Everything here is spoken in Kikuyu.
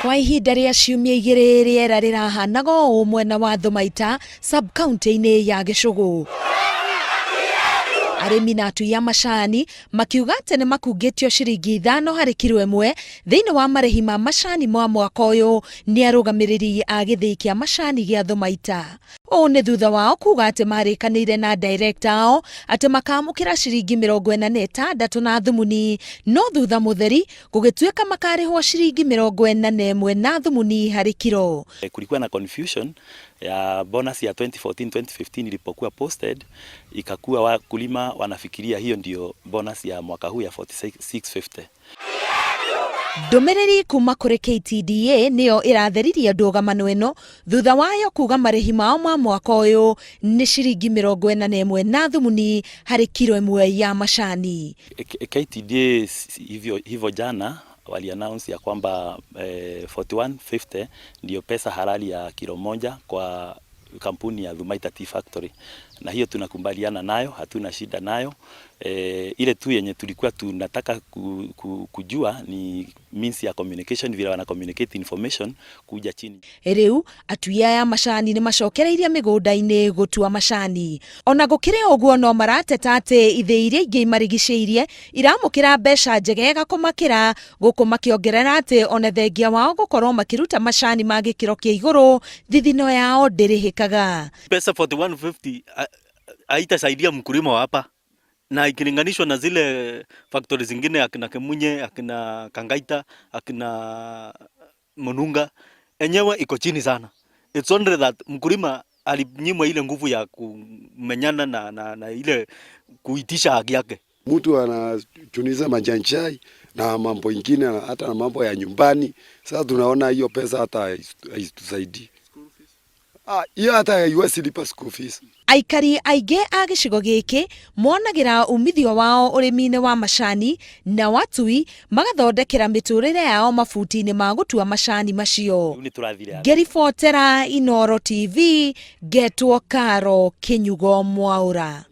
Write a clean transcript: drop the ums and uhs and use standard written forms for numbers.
Kwa ihinda rĩa ciumia igĩrĩ rĩera rĩrahanaga ũũ mwena wa Thumaita sub-county-inĩ ya Gĩcũgũ. Arĩmi na atui a macani makiuga atĩ nĩ makungĩtio ciringi ithano harĩ kiro ĩmwe thĩinĩ wa marĩhi ma macani ma mwaka ũyũ nĩ arũgamĩrĩri a gĩthĩi kĩa macani gĩa Thumaita. Ũũ nĩ thutha wao kuga atĩ marĩkanĩire na director ao atĩ makamũkĩra ciringi 46 na thumuni no thutha mũtheri gũgĩtuĩka makarĩhwo ciringi 41 na thumuni harĩ kiro. Kulikuwa na confusion ya bonus ya 2014 2015 ilipokuwa posted, ikakuwa wakulima wanafikiria hiyo ndio bonus ya mwaka huu ya 4650. Ndũmĩrĩri kuma kũrĩ KTDA nĩyo ĩratheririe ndũgamano ĩno thutha wayo kuga marĩhi mao ma mwaka ũyũ nĩ ciringi 41 na thumuni harĩ kiro ĩmwe ya macani. KTDA hivyo, hivyo jana wali announce ya kwamba 4150 ndio pesa halali ya kilo moja kwa kampuni ya Thumaita Tea Factory, na hiyo tunakubaliana nayo, hatuna shida nayo. Ile tu yenye tulikuwa tunataka kujua ni means ya communication, vile wana communicate information kuja chini. Rĩu atui aya macani nĩ macokereirie mĩgũnda-inĩ gũtua macani. Ona gũkĩrĩ ũguo no marateta atĩ ithĩi iria ingĩ imarigicĩirie iramũkĩra mbeca njegega kũmakĩra, gũkũ makĩongerera atĩ ona thengia wao gũkorwo makĩruta macani ma gĩkĩro kĩa igũrũ thithino yao ndĩrĩhĩkaga. Pesa 4150 haitasaidia mkulima wa hapa, na ikilinganishwa na zile factory zingine akina Kimunye, akina Kangaita, akina Mununga, enyewe iko chini sana. It's only that mkulima alinyimwa ile nguvu ya kumenyana na ile kuitisha haki yake. Mtu anachuniza majani chai na mambo ingine hata na mambo ya nyumbani. Sasa tunaona hiyo pesa hata haitusaidii. Hiyo hata haiwezi lipa school fees. Aikari aingĩ a gĩcigo gĩkĩ monagĩra umithio wao ũrĩmi-inĩ wa macani na watui magathondekera mĩtũrĩre yao mabuti-inĩ ma gũtua macani macio. Rĩu nĩ tũrathire. Ngĩribotera Inooro TV, ngetwo Karo Kĩnyugo Mwaũra.